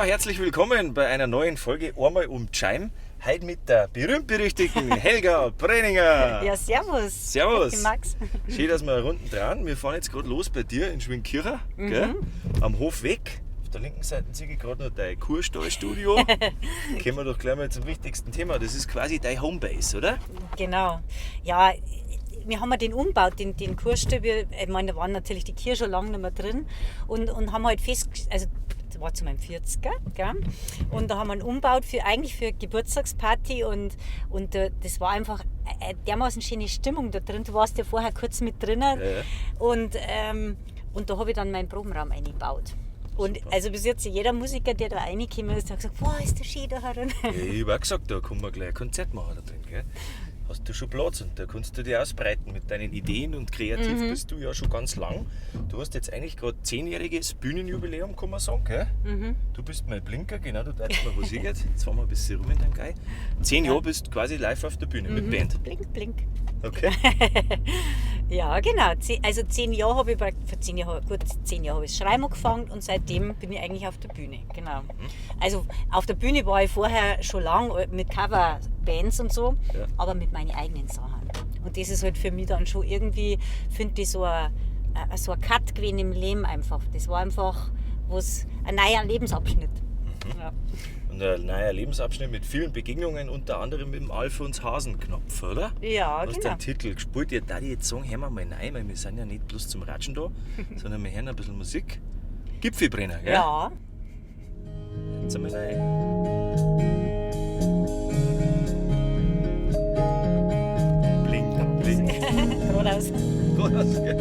Ja, herzlich willkommen bei einer neuen Folge Einmal um Scheim. Heute mit der berühmt-berüchtigten Helga Brenninger. Ja, servus. Servus. Max. Schön, dass wir Runden dran. Wir fahren jetzt gerade los bei dir in Schwinkircher, gell? Am Hof weg. Auf der linken Seite sehe ich gerade noch dein Kurstallstudio. Kommen wir doch gleich mal zum wichtigsten Thema. Das ist quasi dein Homebase, oder? Genau. Ja, wir haben ja den umgebaut, den Kurstall. Ich meine, da waren natürlich die Kühe schon lange nicht mehr drin und haben halt fest, also das war zu meinem 40er, gell? Und da haben wir einen umgebaut für, eigentlich für Geburtstagsparty und das war einfach eine dermaßen schöne Stimmung da drin. Du warst ja vorher kurz mit drinnen. Ja, ja. Und da habe ich dann meinen Probenraum eingebaut. Und Super. also bis jetzt jeder Musiker, der da reingekommen ist, hat gesagt, boah, ist der schön da herin. Ja, ich habe auch gesagt, da kann man gleich ein Konzert machen da drin. Gell? Hast du schon Platz und da kannst du dich ausbreiten mit deinen Ideen und kreativ bist du ja schon ganz lang. Du hast jetzt eigentlich gerade 10-jähriges Bühnenjubiläum, kann man sagen. Gell? Du bist mein Blinker, genau, du darfst mal, wo sie geht. Jetzt fahren wir ein bisschen rum in deinem Geil. 10 Jahre bist du quasi live auf der Bühne mit Band. Blink, blink. Okay. Ja, genau. Also 10 Jahre habe ich, vor 10 Jahren, gut 10 Jahre habe ich das Schreiben angefangen und seitdem bin ich eigentlich auf der Bühne. Genau. Also auf der Bühne war ich vorher schon lang mit Coverbands und so, Ja. aber mit meinen eigenen Sachen. Und das ist halt für mich dann schon irgendwie, finde ich, so ein Cut gewesen im Leben einfach. Das war einfach was, ein neuer Lebensabschnitt. Ja. Und ein neuer Lebensabschnitt mit vielen Begegnungen, unter anderem mit dem Alfons Hasenknopf, oder? Ja, Hast genau. den Titel gespielt. Ja, da ich jetzt sagen, hören wir mal rein, weil wir sind ja nicht bloß zum Ratschen da, sondern wir hören ein bisschen Musik. Gipfelbrenner, gell? Ja. Jetzt einmal rein. Blink, blink. Geradeaus. Geradeaus, gell?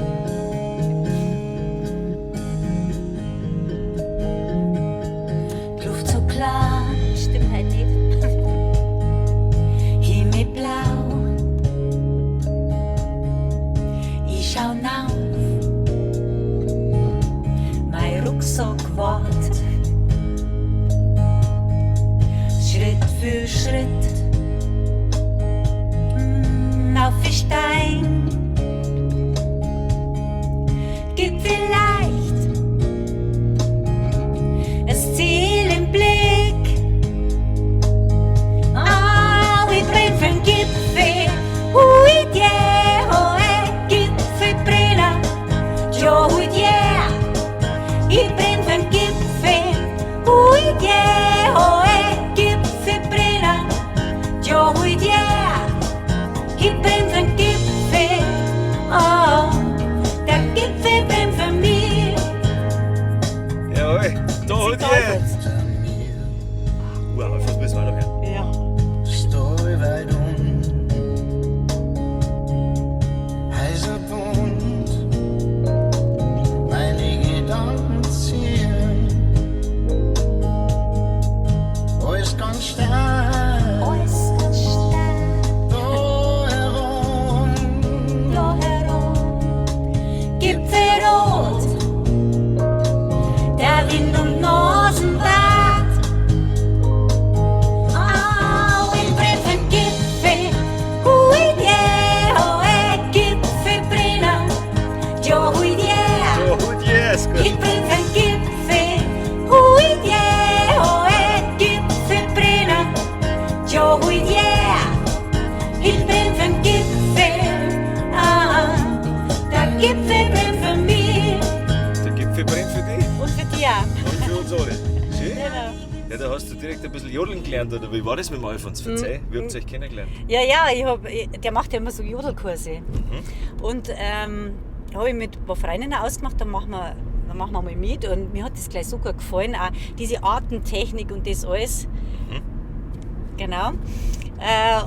Die Luft so klar, stimmt halt nicht. Himmelblau. Ich schau nauf, mein Rucksack wart. Schritt für Schritt, auf den Stein. Gib vielleicht das Ziel im Blick. Ah, ich brenn für'n Gipfel, ui, yeah, oh, Gipfelbrenner, ja, ui, yeah. Ich brenn für'n Gipfel, ui, yeah, oh, Gipfelbrenner, ja, ui, yeah. Ich brenn für'n Gipfel, oh, der Gipfel brennt für mich. Jawohl, da hat Sieht ihr. aus. Wow, was müssen wir noch hören? Ja. Stoi weit unten, heiser bunt, meine Gedanken ziehen, alles ganz stark, Alles ganz stark da herum, da herum. Gipfelrot, der Wind und Nasenbart. Au, ich brenn für'n Gipfel, hui, yeah, oh, Gipfelbrenner, ja, hui, yeah. Da hat ihr, ist gut. Ich brenn für'n Gipfel, hui, yeah, oh, Gipfelbrenner, ja, hui, yeah. Ich brenn für'n Gipfel, ah, der Gipfel brennt für mich. Der Gipfel brennt für dich Und für dich auch. und für uns alle. Schön. Genau. Ja, da hast du direkt ein bisschen Jodeln gelernt, oder wie war das mit dem Alfons? Verzeih, wie habt ihr euch kennengelernt? Ja, ja, der macht ja immer so Jodelkurse. Und habe ich mit ein paar Freundinnen ausgemacht, dann machen wir mal mit. Und mir hat das gleich so gut gefallen, auch diese Atemtechnik und das alles. Genau.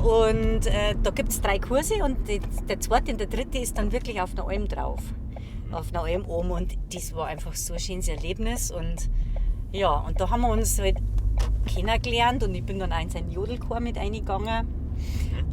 Und da gibt es 3 Kurse und der zweite und der dritte ist dann wirklich auf einer Alm drauf. Auf einer Alm oben. Und das war einfach so ein schönes Erlebnis. Und ja, und da haben wir uns halt kennengelernt und ich bin dann auch in seinen Jodelchor mit reingegangen.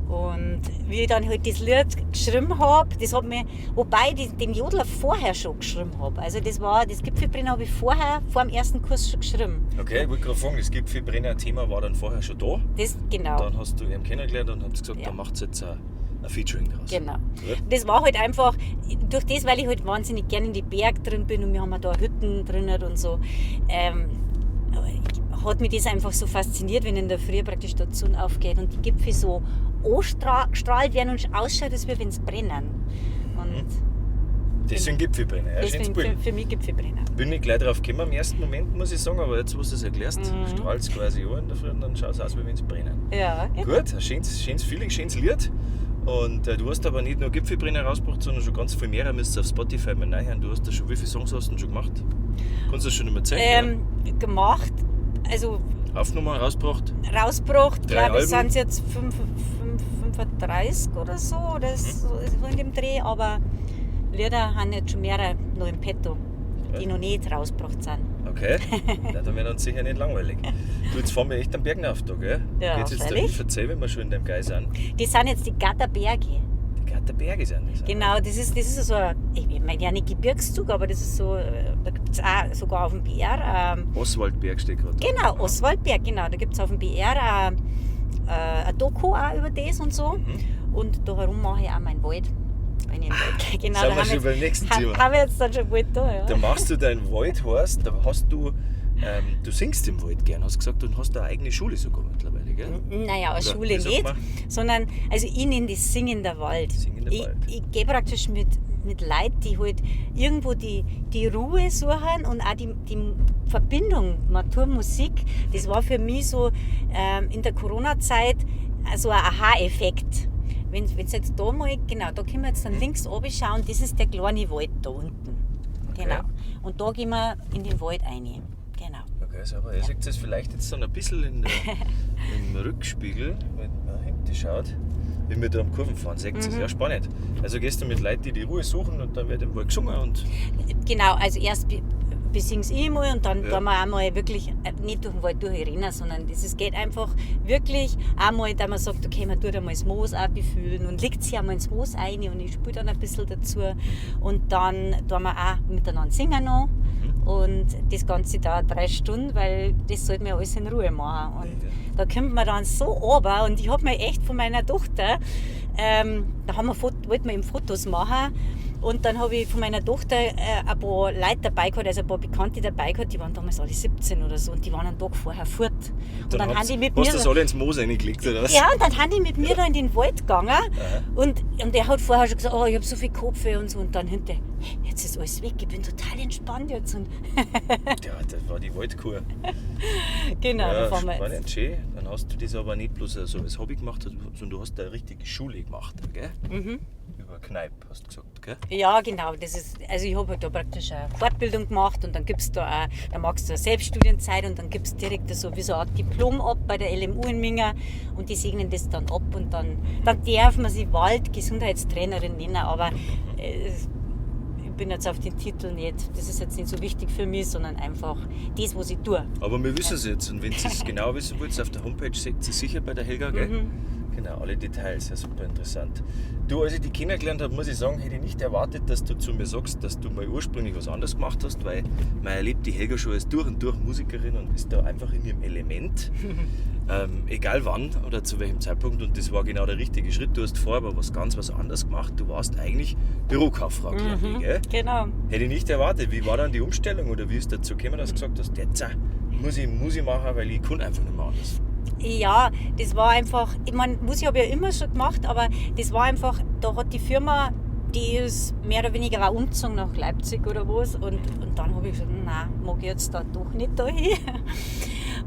Und wie ich dann halt das Lied geschrieben hab, das hat mir, wobei ich den Jodler vorher schon geschrieben hab. Also das war, das Gipfelbrenner hab ich vorher, vor dem ersten Kurs schon geschrieben. Okay, ich wollte gerade fragen, das Gipfelbrenner-Thema war dann vorher schon da. Das, genau. Dann hast du ihn kennengelernt und hast gesagt, Ja. da macht's jetzt ein Featuring draus. Genau. Ja. Das war halt einfach, durch das, weil ich halt wahnsinnig gerne in die Berg drin bin und wir haben ja da Hütten drin und so, hat mich das einfach so fasziniert, wenn in der Früh praktisch da die Sonne aufgeht und die Gipfel so angestrahlt werden und ausschaut, als wenn sie brennen. Und Deswegen Gipfelbrenner, ja, schönes deswegen Bild. für mich Gipfelbrenner. Bin ich gleich drauf gekommen im ersten Moment, muss ich sagen, aber jetzt, wo du es erklärst, strahlt es quasi an in der Früh und dann schaut es aus, wie wenn es brennen. Ja, genau. Gut, ein schönes Feeling, schönes Lied. Und du hast aber nicht nur Gipfelbrenner rausgebracht, sondern schon ganz viel mehr. Müsst ihr auf Spotify mal reinhören. Du hast da schon, wie viele Songs hast du denn schon gemacht? Kannst du das schon nicht mehr zeigen? Gemacht, also Ja? Aufgenommen, rausgebracht? rausgebracht, Drei glaube ich, Alben. sind es jetzt 35 oder so, oder so in dem Dreh, aber Lieder haben jetzt schon mehrere noch im Petto, die noch nicht rausgebracht sind. Okay, ja, dann wird uns sicher nicht langweilig. Du, jetzt fahren wir echt am Berg rauf da, gell? Ja, Geht's jetzt da freilich. hin? Verzeih, wenn wir schon in dem Geil sind. Die sind jetzt die Gatterberge. Die Gatterberge sind das. Genau, das ist so ein, ich meine ja nicht Gebirgszug, aber das ist so, da gibt es auch sogar auf dem BR, Oswaldberg steht gerade da. genau, Oswaldberg, genau, da gibt es auf dem BR ein Doku auch über das und so. Und da herum mache ich auch meinen Wald. Wenn ich in den Wald gehe. Genau, Sind da wir haben schon jetzt, beim nächsten Thema. Haben wir jetzt dann schon bald da, ja. Da machst du deinen Wald, heißt, da hast du, du singst im Wald gern, hast gesagt, und hast da eine eigene Schule sogar mittlerweile, gell? Naja, eine Oder Schule wie sagt nicht, man? sondern also ich nenne das Singender Wald. Singender ich Wald. ich gehe praktisch mit Leuten, die halt irgendwo die Ruhe suchen und auch die Verbindung Natur-Musik. Das war für mich so in der Corona-Zeit so ein Aha-Effekt. Wenn's jetzt da mal, genau, da können wir jetzt dann links oben schauen, das ist der kleine Wald da unten. Okay. Genau. Und da gehen wir in den Wald rein. Genau. Okay, sauber. Ihr seht es vielleicht jetzt dann ein bisschen im Rückspiegel, wenn man hinten schaut, wie wir da am Kurven fahren. Seht ihr es? Ja, spannend. Also gehst du mit Leuten, die die Ruhe suchen und dann wird im Wald gesungen und Genau, also erst besing's ich mal und dann Ja. tun wir einmal wirklich nicht durch den Wald durchrennen, sondern das ist, geht einfach wirklich einmal, dass man sagt, okay, man tut einmal das Moos auch befühlen und legt sich einmal ins Moos ein und ich spiele dann ein bisschen dazu und dann tun wir auch miteinander singen noch und das Ganze dauert 3 Stunden, weil das sollte man ja alles in Ruhe machen und Ja. da kommt man dann so runter und ich hab mir echt von meiner Tochter, da haben wir wollten wir eben Fotos machen und dann hab ich von meiner Tochter ein paar Leute dabei gehabt, also ein paar Bekannte dabei gehabt, die waren damals alle 17 oder so und die waren einen Tag vorher fort. Und dann, haben die mit hast mir du das alle ins Moos reingelegt, oder was? Ja, und dann haben die mit mir da in den Wald gegangen und er hat vorher schon gesagt, oh, ich hab so viel Kopfweh und so und dann hinterher, hey, jetzt ist alles weg, ich bin total entspannt jetzt. Und Ja, das war die Waldkur. genau, Ja, da fahren wir jetzt. spannend, schön. Dann hast du das aber nicht bloß so als Hobby gemacht, sondern du hast da eine richtige Schule gemacht, gell? Mhm. Über Kneipp, hast du gesagt, gell? Ja, genau. Das ist, also ich habe halt da praktisch eine Fortbildung gemacht und dann gibt's da auch, dann machst du eine Selbststudienzeit und dann gibt's direkt so wie so eine Art Diplom ab bei der LMU in Minga und die segnen das dann ab und dann darf man sich Waldgesundheitstrainerin nennen, aber ich bin jetzt auf den Titel nicht, das ist jetzt nicht so wichtig für mich, sondern einfach das, was ich tue. Aber wir wissen es jetzt und wenn ihr es genau wissen wollt, auf der Homepage seht ihr sicher bei der Helga, gell? Genau, alle Details, ja super interessant. Du, als ich dich kennengelernt habe, muss ich sagen, hätte ich nicht erwartet, dass du zu mir sagst, dass du mal ursprünglich was anderes gemacht hast, weil man erlebt die Helga schon als durch und durch Musikerin und ist da einfach in ihrem Element, egal wann oder zu welchem Zeitpunkt, und das war genau der richtige Schritt. Du hast vorher aber was ganz was anderes gemacht, du warst eigentlich Bürokauffrau, glaub ich, gell? Genau. Hätte ich nicht erwartet. Wie war dann die Umstellung oder wie ist dazu gekommen, dass du gesagt hast, jetzt muss ich machen, weil ich kann einfach nicht mehr anders? Ja, das war einfach, ich mein, Musik habe ich ja immer schon gemacht, aber das war einfach, da hat die Firma, die ist mehr oder weniger auch umgezogen nach Leipzig oder was, und dann habe ich gesagt, nein, mag ich jetzt da doch nicht da hin.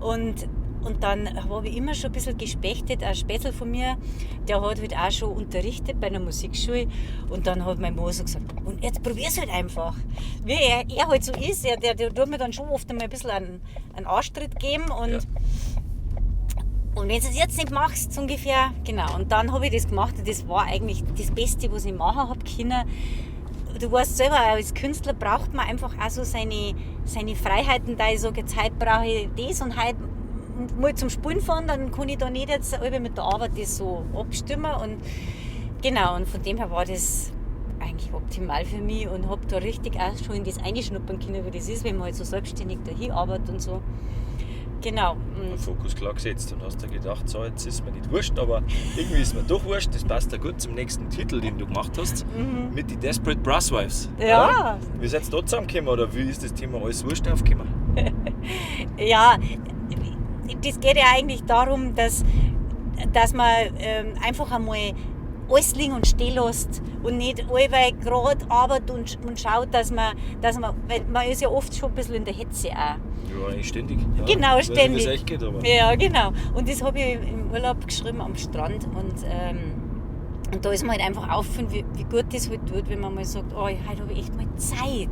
Und dann habe ich immer schon ein bisschen gespechtet, ein Spätzl von mir, der hat halt auch schon unterrichtet bei einer Musikschule, und dann hat mein Mann so gesagt, und jetzt probier's halt einfach. Wie er halt so ist, der tut mir dann schon oft einmal ein bisschen einen Arschtritt geben und Und wenn du es jetzt nicht machst, so ungefähr, genau. Und dann habe ich das gemacht und das war eigentlich das Beste, was ich machen hab können. Du weißt selber, als Künstler braucht man einfach auch so seine Freiheiten, da ich sage, jetzt heute brauche ich das und heute mal zum Spielen fahren, dann kann ich da nicht jetzt alle mit der Arbeit das so abstimmen. Und genau, und von dem her war das eigentlich optimal für mich und hab da richtig auch schon in das einschnuppern können, wie das ist, wenn man halt so selbstständig dahin arbeitet und so. Genau. Den Fokus klar gesetzt und hast dir gedacht, so, jetzt ist mir nicht wurscht, aber irgendwie ist mir doch wurscht. Das passt ja gut zum nächsten Titel, den du gemacht hast, mit den Desperate Brasswives. Ja. Oder? Wie seid ihr da zusammengekommen oder wie ist das Thema alles wurscht aufgekommen? Ja, das geht ja eigentlich darum, dass man einfach einmal alles liegen und stehen lässt und nicht allweil gerade arbeitet und schaut, dass man, weil man ist ja oft schon ein bisschen in der Hetze auch. Ja, eigentlich ständig. Ja, Genau, ich weiß nicht, ständig. wie es euch geht, aber Ja, genau. Und das habe ich im Urlaub geschrieben am Strand und da ist mir halt einfach aufgefallen, wie gut das halt tut, wenn man mal sagt, oh, heute habe ich echt mal Zeit.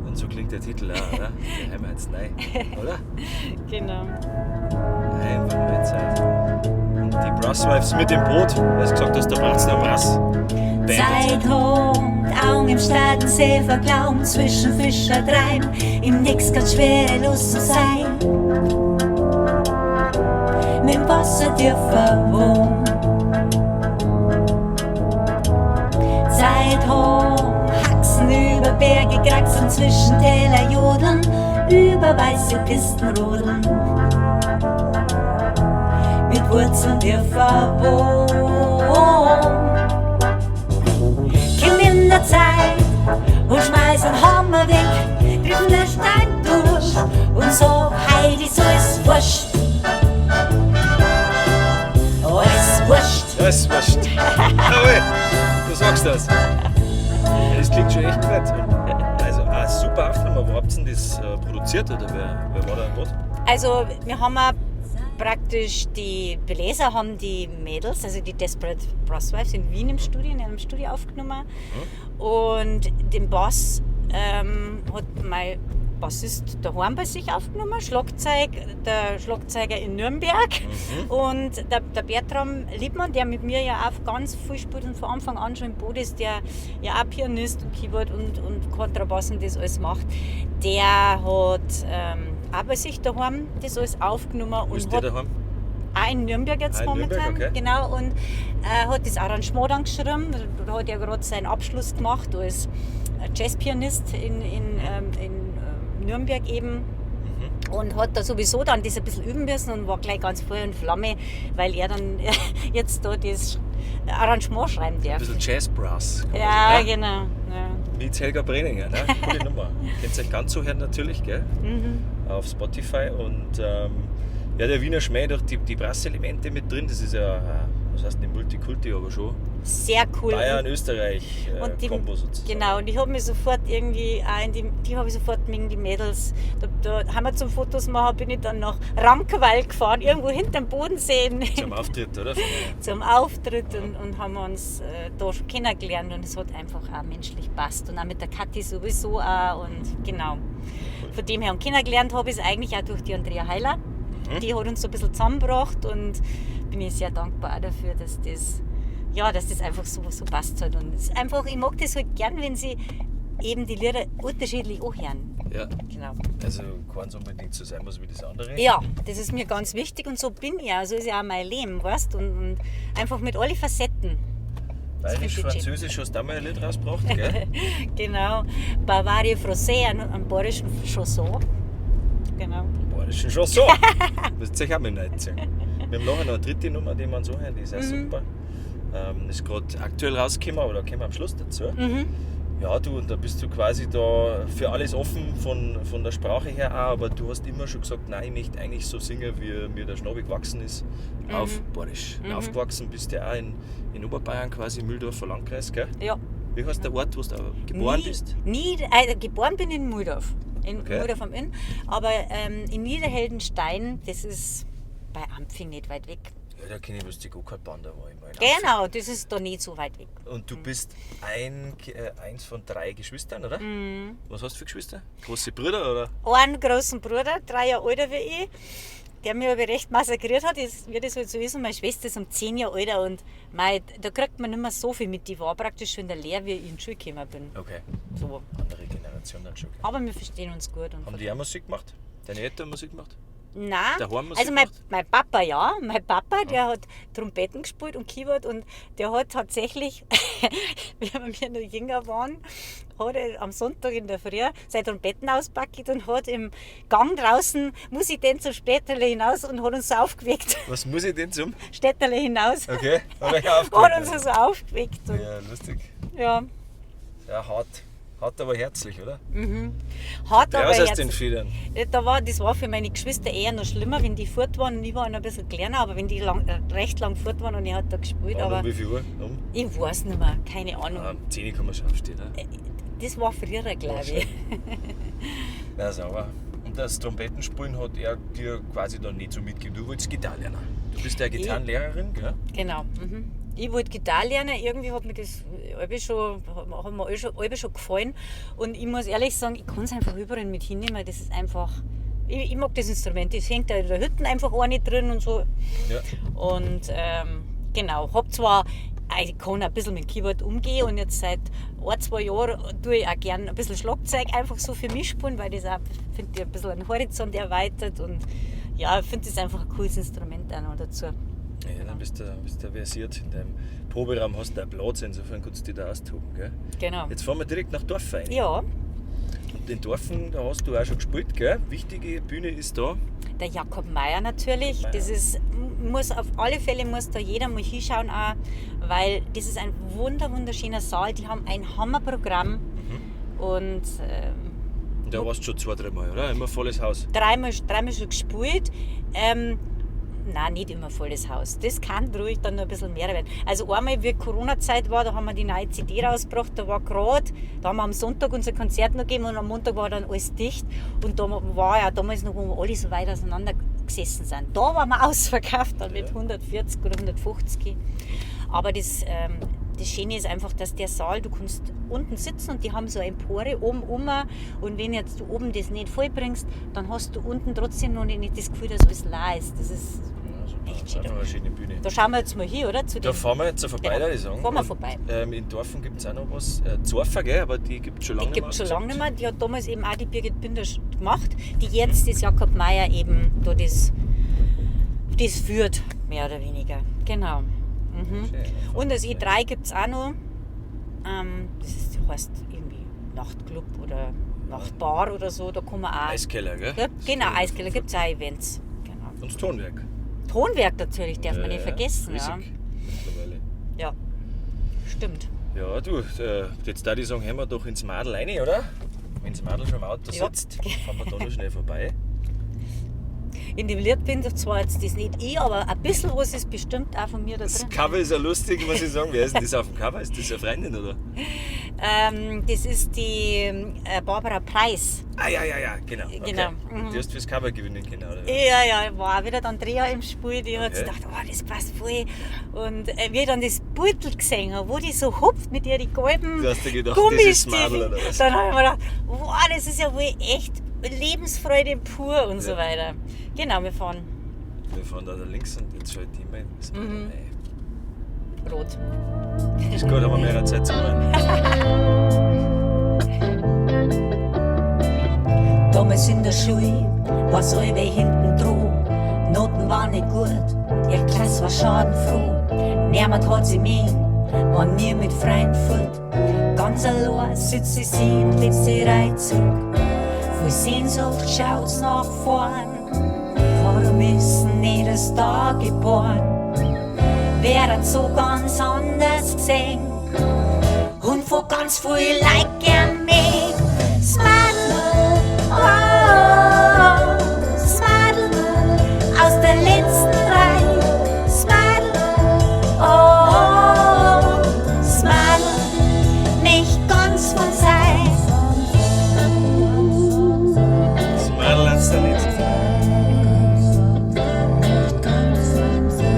Und so klingt der Titel auch, oder? Der Heimat nein, oder? Genau. Einfach mal Zeit. Und die Brasswives mit dem Boot, weil du gesagt hast, da braucht es noch Brass. Band. Zeit und Augen im Stadensee verglauben, zwischen Fischer treiben, im Nix ganz schwerelos zu sein. Mit dem Wasser dir verwohnt. Zeit hoch, Haxen über Berge kraxeln, zwischen Täler jodeln, über weiße Pisten rodeln. Mit Wurzeln dir verwohnt. Komm in der Zeit und schmeiß einen Hammer weg, triff den Stein durch und so Heidi, so ist wurscht. Alles wurscht. Das wurscht. Jawohl, du sagst das. Ja, das klingt schon echt gut. Also, eine super Aufnahme. Wo habt ihr denn das produziert oder wer war da an Bord? Also, wir haben auch praktisch die Bläser haben die Mädels, also die Desperate Brasswives in Wien im Studio, in einem Studio aufgenommen. Und den Bass hat mein Bassist daheim bei sich aufgenommen, Schlagzeug, der Schlagzeuger in Nürnberg. Und der Bertram Liebmann, der mit mir ja auch ganz viel spielt und von Anfang an schon im Boot ist, der ja auch Pianist und Keyboard und Kontrabass und das alles macht, der hat auch bei sich daheim das alles aufgenommen. Wo ist und der hat daheim? auch in Nürnberg jetzt Ah, in momentan. Nürnberg, okay. Genau, und hat das Arrangement dann geschrieben. Da hat er gerade seinen Abschluss gemacht als Jazzpianist in Nürnberg eben. Und hat da sowieso dann das ein bisschen üben müssen und war gleich ganz Feuer und Flamme, weil er dann jetzt da das Arrangement schreiben darf. Ein bisschen Jazz-Brass. kann man Ja, sagen, ne? genau. Ja. Mit Helga Breninger, ne? Gute Nummer. Könnt ihr euch ganz zuhören natürlich, gell? Mhm. Auf Spotify. Und ja, der Wiener Schmäh durch die Brasselemente mit drin, das ist ja, was heißt nicht Multikulti, aber schon Sehr cool. Bayern, Österreich Und die, Kombo sozusagen. Genau, und ich habe mich sofort irgendwie auch in die habe ich sofort mit die Mädels, da haben wir zum Fotos machen, bin ich dann nach Ramkweil gefahren, irgendwo hinterm Bodensee. Zum Auftritt, oder? Zum Auftritt und haben wir uns da schon kennengelernt und es hat einfach auch menschlich passt und auch mit der Kathi sowieso auch und genau. Von dem her und kennengelernt habe ich es eigentlich auch durch die Andrea Heiler. Die hat uns so ein bisschen zusammengebracht und bin ich sehr dankbar auch dafür, dass das, ja, dass das einfach so passt hat. Und es ist einfach, ich mag das halt gern, wenn sie eben die Lieder unterschiedlich anhören. Ja. Genau. Also keins unbedingt so sein muss wie das andere. Ja, das ist mir ganz wichtig und so bin ich auch. So ist ja auch mein Leben, weißt du? Und einfach mit allen Facetten. Bayerisch, Französisch hast du auch mal ein Lied rausgebracht, gell? Genau. Bavaria Français, einen bayerischen Chanson. Genau. Bayerischen Chanson. Müsst ihr euch auch mit reinziehen. Wir haben nachher noch eine dritte Nummer, die wir uns anhören, die ist auch super. Ist gerade aktuell rausgekommen, aber da kommen wir am Schluss dazu. Mhm. Ja, du, und da bist du quasi da für alles offen, von der Sprache her auch, aber du hast immer schon gesagt, nein, ich möchte eigentlich so singen, wie mir der Schnabel gewachsen ist, auf Bayerisch. Mhm. Aufgewachsen bist du ja auch in Oberbayern quasi, im Mühldorfer Landkreis, gell? Ja. Wie heißt der Ort, wo du geboren bist? Geboren bin ich in Mühldorf, in Okay. Mühldorf am Inn, aber in Niederheldenstein, das ist bei Ampfing nicht weit weg. Ja, da kenne ich bloß die Go-Kart-Bahn, da war ich mal in Genau, das ist da nicht so weit weg. Und du bist eins von 3 Geschwistern, oder? Mhm. Was hast du für Geschwister? Große Brüder, oder? Einen großen Bruder, 3 Jahre älter wie ich, der mich aber recht massakriert hat, ist, wie das halt so ist. Und meine Schwester ist um 10 Jahre älter und mei, da kriegt man nicht mehr so viel mit. Die war praktisch schon in der Lehre, wie ich in die Schule gekommen bin. Okay. So. Andere Generation dann schon. Gell? Aber wir verstehen uns gut. Und Haben die auch Musik gemacht? Deine Eltern Musik gemacht? Nein, Daheim Musik also mein Papa, ja. Mein Papa, der hat Trompeten gespielt und Keyboard und der hat tatsächlich, wie wir noch jünger waren, hat er am Sonntag in der Früh seine Trompeten auspackt und hat im Gang draußen, muss ich denn zum Städterle hinaus, und hat uns so aufgeweckt. Was muss ich denn zum? Städterle hinaus. Okay, hat euch aufgeweckt. Hat uns so aufgeweckt. Und, Ja, lustig. ja. Ja, hart. Hart, aber herzlich, oder? Hart, aber Raus aus herzlich. den Federn. Das war für meine Geschwister eher noch schlimmer, wenn die fort waren. Und ich war noch ein bisschen kleiner, aber wenn die recht lang fort waren und ich hat da gespielt. Wann, Aber um wie viel Uhr? Um? ich weiß nicht mehr, keine Ahnung. Ah, um 10 Uhr kann man schon aufstehen. Ne? Das war früher, glaube ich. Na, sauber. Und das Trompetenspielen hat er dir quasi dann nicht so mitgegeben. Du wolltest Gitarre lernen. Du bist ja Gitarrenlehrerin, gell? Genau. Mhm. Ich wollte Gitarre lernen, irgendwie hat mir das halbe schon, hat mir alles schon, halbe schon gefallen. Und ich muss ehrlich sagen, ich kann es einfach überall mit hinnehmen. Das ist einfach, ich mag das Instrument. Das hängt da in der Hütte einfach auch nicht drin und so. Ja. Und genau, hab zwar, ich kann ein bisschen mit dem Keyboard umgehen und jetzt seit ein, zwei Jahren tue ich auch gern ein bisschen Schlagzeug einfach so für mich spielen, weil das auch, finde ich, ein bisschen einen Horizont erweitert und ja, ich finde das einfach ein cooles Instrument auch noch dazu. Ja, dann bist du versiert. In deinem Proberaum hast du auch Platz, insofern kannst du dich da austoben. Gell? Genau. Jetzt fahren wir direkt nach Dorfen rein. Ja, Und in Dorfen, da hast du auch schon gespielt, gell? Wichtige Bühne ist da. der Jakob Mayer natürlich. Mayer. Das ist, muss auf alle Fälle muss da jeder mal hinschauen auch, weil das ist ein wunderschöner Saal. Die haben ein Hammerprogramm. Und Und da warst du schon 2, 3 Mal, oder? Immer volles Haus. dreimal schon gespielt. Nein, nicht immer volles Haus. Das kann ruhig dann noch ein bisschen mehr werden. Also einmal, wie Corona-Zeit war, da haben wir die neue CD rausgebracht, da war grad, da haben wir am Sonntag unser Konzert noch gegeben und am Montag war dann alles dicht. Und da war ja damals noch, wo wir alle so weit auseinander gesessen sind. Da waren wir ausverkauft, dann mit 140 oder 150. Aber das Schöne ist einfach, dass der Saal, du kannst unten sitzen und die haben so eine Empore oben um. Und wenn jetzt du oben das nicht vollbringst, dann hast du unten trotzdem noch nicht das Gefühl, dass alles leer ist. Das ist Ja, super. echt schön. Einfach eine schöne Bühne. Da schauen wir jetzt mal hier, oder? Zu Da dem fahren wir jetzt vorbei, Genau. würde ich sagen. Fahren wir Und, vorbei. In Dorfen gibt es auch noch was. Zorfer, gell? Aber die gibt es schon lange Die nicht mehr. gibt es schon lange nicht mehr. Die hat damals eben auch die Birgit Binder gemacht, die jetzt das Jakob Mayer eben da das führt, mehr oder weniger. Genau. Mhm. Schön. Und das E3 gibt es auch noch. Das heißt irgendwie Nachtclub oder Nachtbar oder so. Da kann man auch. Eiskeller, gell? Ja, genau, Eiskeller gibt es auch Events. Genau. Und das Tonwerk. Tonwerk natürlich, darf man Ja, nicht vergessen. Ja. Riesig mittlerweile. Ja, stimmt. Ja, du, jetzt da die sagen, hören wir doch ins Madl rein, oder? Wenn das Madl schon im Auto Ja. sitzt, fahren wir da noch schnell vorbei. In dem Lied bin zwar jetzt das nicht ich, aber ein bisschen was ist bestimmt auch von mir da Das drin. Cover ist ja lustig, muss ich sagen. Wer ist denn das auf dem Cover? Ist das eine Freundin, oder? Das ist die Barbara Preis. Ah, ja, ja, ja, genau. Okay. Genau. Mhm. Die hast du fürs Cover gewinnen können, oder? Ja, ja, war auch wieder die Andrea im Spiel, die hat Okay. sich gedacht, oh, das passt voll. Und wie ich dann das Beutel gesehen habe, wo die so hupft mit ihren gelben Du hast dir gedacht, das ist Gummistiefeln, Madl, oder was? Dann habe ich mir gedacht, wow, das ist ja wohl echt Lebensfreude pur und so Ja. weiter. Genau, wir fahren Wir fahren da links und jetzt schalte ich mal ins Madl rein. rot. Ist gut, haben wir mehr Zeit zu machen. Damals in der Schule war's allweil hinten dran. Noten waren nicht gut, ihr Klasse war schadenfroh. Niemand hat sie mögen, war nie mit Freund fort. Ganz allein sitzt sie und lehnt sich rein zurück. Voll Sehnsucht schaut's nach vorn. Warum ist denn nicht das da geboren? Wäre so ganz anders gesehen und von ganz viel Leid gern mehr. Smadl, oh, Smadl, aus der letzten Reihe. Smadl, oh, Smadl, nicht ganz von sei. Smadl aus der letzten Reihe.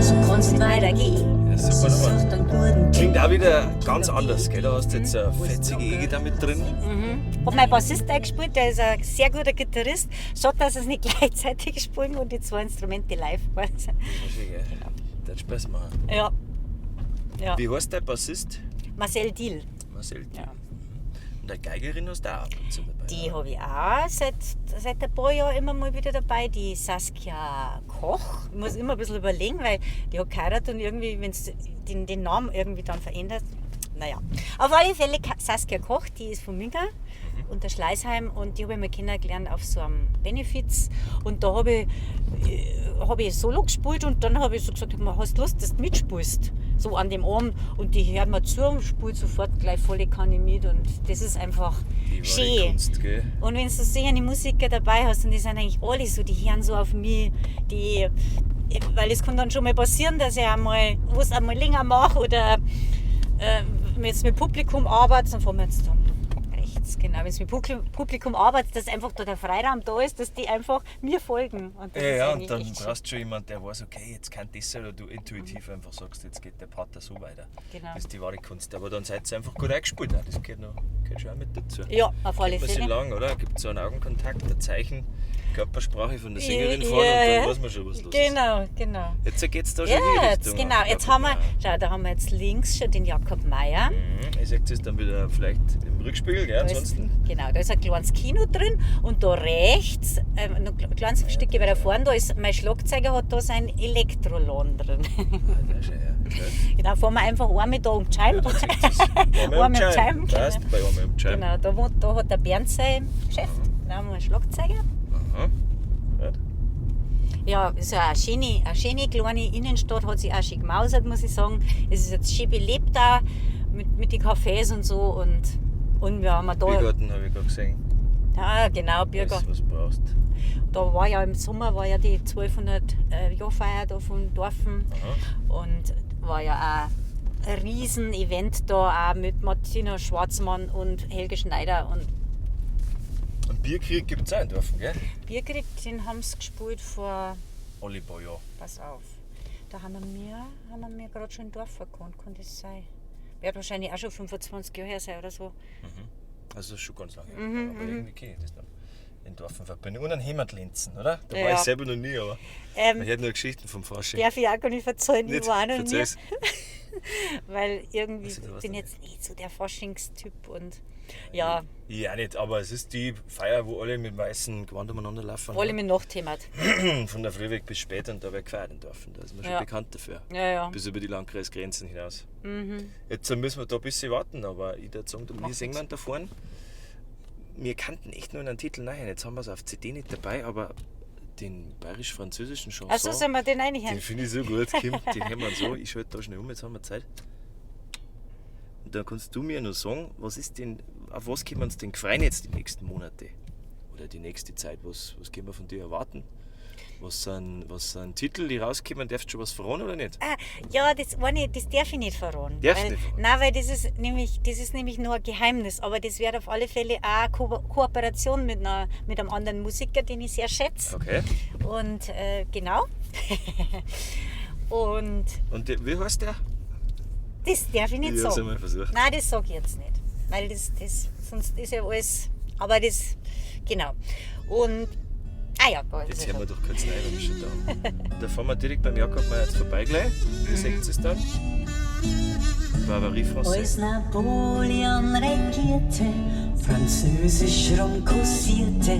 So kann's nicht weitergehen. Ja, super Sie Nummer. sucht einen guten Klingt auch wieder ganz anders, gell? Da hast du jetzt eine fetzige E da mit drin. Hat mein Bassist eingespielt, der ist ein sehr guter Gitarrist. Schade, dass er es nicht gleichzeitig spielen und die zwei Instrumente live waren. Das ist schön, gell? Der hat Spaß machen. Ja. Ja. Wie heißt der Bassist? Marcel Diel. Marcel Diel. Ja. Und eine Geigerin hast du auch ab und zu dabei. Die oder? habe ich auch seit ein paar Jahren immer mal wieder dabei. Die Saskia Koch. Ich muss immer ein bisschen überlegen, weil die hat geheiratet und irgendwie, wenn es den Namen irgendwie dann verändert. Naja. Auf alle Fälle Saskia Koch, die ist von Minga und der Schleißheim und die habe ich mal kennengelernt auf so einem Benefiz. Und da habe ich, hab ich Solo gespielt und dann habe ich so gesagt, hast du Lust, dass du mitspielst? So an dem Abend und die hören mir zu und spielt sofort gleich volle Kanne mit und das ist einfach Die wahre schön. Kunst, gell? Und wenn du solche Musiker dabei hast, und die sind eigentlich alle so, die hören so auf mich, die, weil es kann dann schon mal passieren, dass ich einmal, was einmal länger mache oder wenn jetzt mit Publikum arbeite, dann fahren wir jetzt dann rechts, genau. Wenn es mit Publikum arbeitet, dass einfach da der Freiraum da ist, dass die einfach mir folgen. Und das Ja, ist ja, und eigentlich dann echt schön. brauchst du schon jemanden, der weiß, okay, jetzt kann das sein, oder du intuitiv einfach sagst, jetzt geht der Pater so weiter. Genau. Das ist die wahre Kunst. Aber dann seid ihr einfach gut eingespielt. Auch. Das gehört schon auch mit dazu. Ja, auf alle Kennt man sich Fälle. lang, oder? Gibt so einen Augenkontakt, ein Zeichen, Körpersprache von der Sängerin Ja, vorne und dann ja. weiß man schon, was los ist. Genau, genau. Jetzt geht's da schon in die Ja, jetzt, Richtung. genau. Jetzt haben wir, Jakob schau, da haben wir jetzt links schon den Jakob Mayer. Meier. Mhm. Ich sehe es dann wieder vielleicht im Rückspiegel, gell? Da ist, Ansonsten. genau, da ist ein kleines Kino drin und da rechts, noch ein kleines Stück weiter vorne, da ist mein Schlagzeuger hat da sein Elektrolon drin. Ah, sehr schön, ja. Gut. Genau, fahren wir einfach einmal da um die Scheibe. Ja, da seht ihr's. Einmal Einmal um um die die Scheibe, Scheibe. genau. Passt, bei einmal um die Scheibe. Genau, da hat der Bernd sein Geschäft. Da haben wir einen Schlagzeuger. Aha. Gut. Ja, ist ja eine schöne kleine Innenstadt, hat sich auch schön gemausert, muss ich sagen. Es ist jetzt schön belebt da mit den Cafés und so. Und wir haben da. Biergarten habe ich gerade gesehen. Ja, genau, Biergarten. Alles, was du brauchst. Da war ja im Sommer war ja die 1200 Jahrfeier da von Dorfen. Aha. Und war ja auch ein Riesen-Event da, auch mit Martina Schwarzmann und Helge Schneider. Und Und Bierkrieg gibt es auch in Dorfen, gell? Bierkrieg, den haben sie gespielt vor, Alle paar Jahre. pass auf, da haben wir gerade schon in Dorf gekannt, kann das sein? Wird wahrscheinlich auch schon 25 Jahre her sein oder so. Also das ist schon ganz lange. Mhm, aber irgendwie kenne ich das noch. In Dorfen Verbindung. Und an Heimatlinzen, oder? Da war Ja. ich selber noch nie, aber man hört nur Geschichten vom Fasching. Darf ich auch gar nicht verzeihen, ich Nicht? war auch noch nie. Verzeih's. Weil irgendwie Also, da warst bin du jetzt nicht so der Faschingstyp und ja, Ich auch nicht, aber es ist die Feier, wo alle mit weißem Gewand umeinander laufen. alle mit Nachthema. Von der Früh weg bis spät und da wird gefeiert in Dorfen. Da ist man schon Ja. bekannt dafür. Ja, ja. Bis über die Landkreisgrenzen hinaus. Jetzt müssen wir da ein bisschen warten, aber ich würde sagen, da wir sehen wir da vorne. Wir kannten echt nur einen Titel nachher. Jetzt haben wir es auf CD nicht dabei, aber den bayerisch-französischen Chanson. Also sollen wir den reinhören? Den finde ich so gut, Kim. Den hören wir so. Ich schalte da schnell um, jetzt haben wir Zeit. Und dann kannst du mir noch sagen, was ist denn, auf was können wir uns denn freuen jetzt die nächsten Monate? Oder die nächste Zeit? Was können wir von dir erwarten? Was sind Titel, die rauskommen? Darfst du schon was verraten oder nicht? Ah, ja, das eine, das darf ich nicht verraten. Darfst weil, nicht verraten? Nein, weil das ist nämlich nur ein Geheimnis. Aber das wird auf alle Fälle auch eine Kooperation mit einem anderen Musiker, den ich sehr schätze. Okay. Und genau. Und Und der, wie heißt der? das darf ich nicht Ich hab's sagen. einmal versucht. Nein, das sage ich jetzt nicht. Weil das sonst ist ja alles. Aber das, genau. Und, ah ja, da ist Jetzt es hören schon. wir doch kurz rein, wenn wir schon da haben. Da fahren wir direkt beim Jakob mal jetzt vorbei gleich. Wie seht ihr es dann? Barbarie Française. Als Napoleon regierte, Französisch rumkursierte,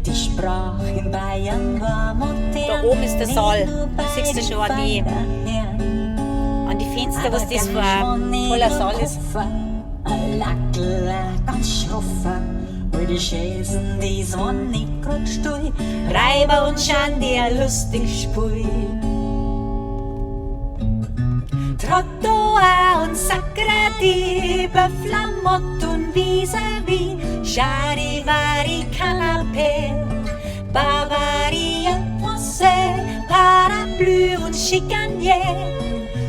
die Sprache in Bayern war modern. Da oben ist der Saal. Nicht nur Da siehst du schon an die- bei den An die Fenster, was Aber das für ganz ein schwanig toller und Saal ist. Kupfer, Ein Lackel, ein ganz schroffer, all die Schäsen, die waren nicht grad still. Reiber und Schande, ein lustig Spiel. Trottoir und Sacrati, Flamott und vis-à-vis, Charivari, Canapé, Bavaria, Français, Parapluie und Chicanier,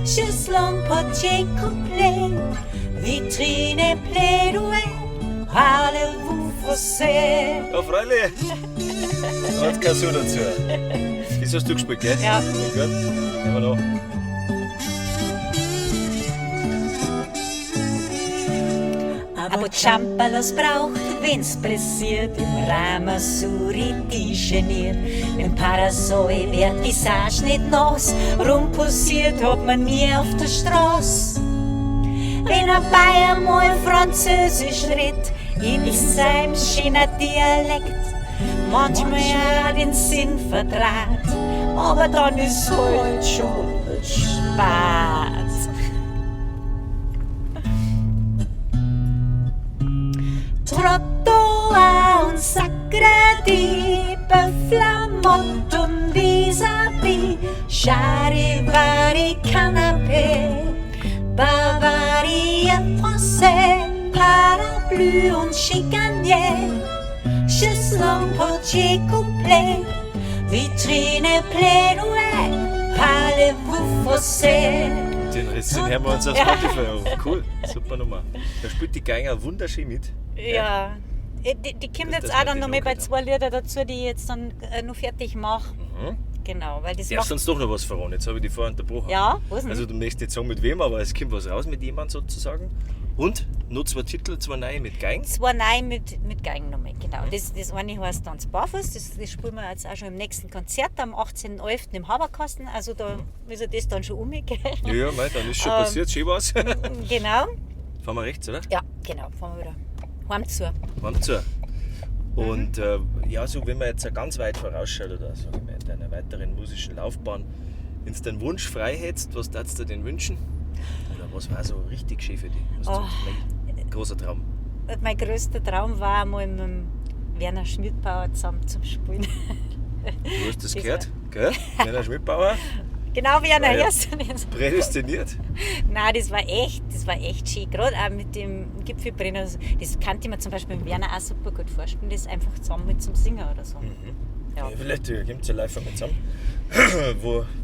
Chaiselong, Portier, Couplet, Vitrine, Plaidoyer, Parlez-vous français? Ja, freilich. Da hat's kein So dazu. Das hast du gespielt, gell? Ja. Gut, nehmen wir noch. Aber Champalas braucht, wenn's pressiert, im Ramasuri die geniert. Im Parasol wird die Sage nicht nass, rumposiert hat man nie auf der Straße. Wenn ein Bayer mal Französisch redet, in seinem schönen Dialekt, manchmal auch den Sinn verdraht, aber dann ist halt schon spät. Trottoir und Sacredi, Flamott und vis-à-vis, Charivari, Canapé, plus on chicanait. Cheslong portier complet, vitrine pleine ouais, parlez-vous français? Den Rest den hören wir uns auf Spotify an. Cool, super Nummer. Da spielt die Geiger wunderschön mit. Ja. Die kommt Gut, jetzt dass auch wir dann die noch mal noch bei gehört zwei Lieder dazu, die ich jetzt dann noch fertig mache. Genau, weil das Darfst macht. du uns doch noch was verraten? Jetzt habe ich dich vorher unterbrochen. Ja, was denn? Also du möchtest nicht sagen mit wem, aber es kommt was raus mit jemandem sozusagen. Und noch zwei Titel, zwei neue mit Geigen. Zwei neue mit Geigen nochmal, genau. Das eine heißt Tanz barfuß, das spielen wir jetzt auch schon im nächsten Konzert am 18.11. im Haberkasten. Also da ist ja das dann schon um, gell? Ja, ja, mei, dann ist schon passiert, schön was. Genau. Fahren wir rechts, oder? Ja, genau, fahren wir wieder heim zu. Fahren zu. Und ja, so wenn man jetzt ganz weit vorausschaut oder sag ich mal, in deiner weiteren musischen Laufbahn, wenn du den Wunsch frei hättest, was darfst du denn wünschen? Oder was war so richtig schön für dich? Was Oh. du sagst, mei, großer Traum. Mein größter Traum war einmal mit dem Werner Schmidbauer zusammen zum Spielen. Du hast das Das gehört, gell? Werner Schmidbauer, Genau, Werner, War ja hörst du das? prädestiniert. Nein, das war echt schön. Gerade auch mit dem Gipfelbrenner. Das kannte ich mir zum Beispiel mit Werner auch super gut vorstellen, das einfach zusammen mit zum Singen oder so. Ja. Ja, vielleicht kommt es ja live einmal zusammen.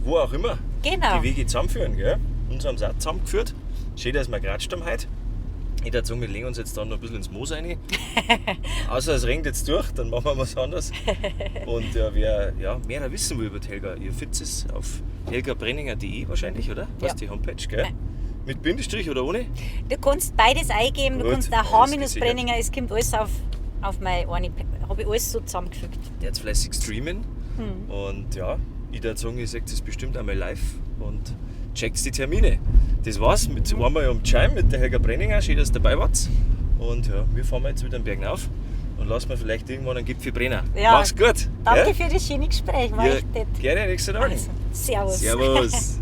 Wo auch immer. Genau. Die Wege zusammenführen, gell? Uns haben sie auch zusammengeführt. Schön, dass wir geratscht haben heute. Ich würde sagen, wir legen uns jetzt dann noch ein bisschen ins Moos rein. Außer es regnet jetzt durch, dann machen wir was anderes. Und ja, wer ja, mehr wissen will über die Helga, ihr findet es auf helgabrenninger.de wahrscheinlich, oder? Was Ja. die Homepage, gell? Mit Bindestrich oder ohne? Du kannst beides eingeben, du Gut, kannst auch alles gesichert. H-Brenninger, es kommt alles auf meine eine, habe ich alles so zusammengefügt. Der jetzt fleißig streamen. Und ja, ich würde sagen, ihr seht es bestimmt einmal live und checkt die Termine. Das war's mit einmal um Chime mit der Helga Brenninger. Schön, dass ihr dabei wart. Und ja, wir fahren jetzt wieder den Berg rauf und lassen wir vielleicht irgendwann einen Gipfel brennen. Ja. Mach's gut. Danke gell? für das schöne Gespräch, war Ja, echt nett. Gerne, nächste Tag. Also, servus. Servus.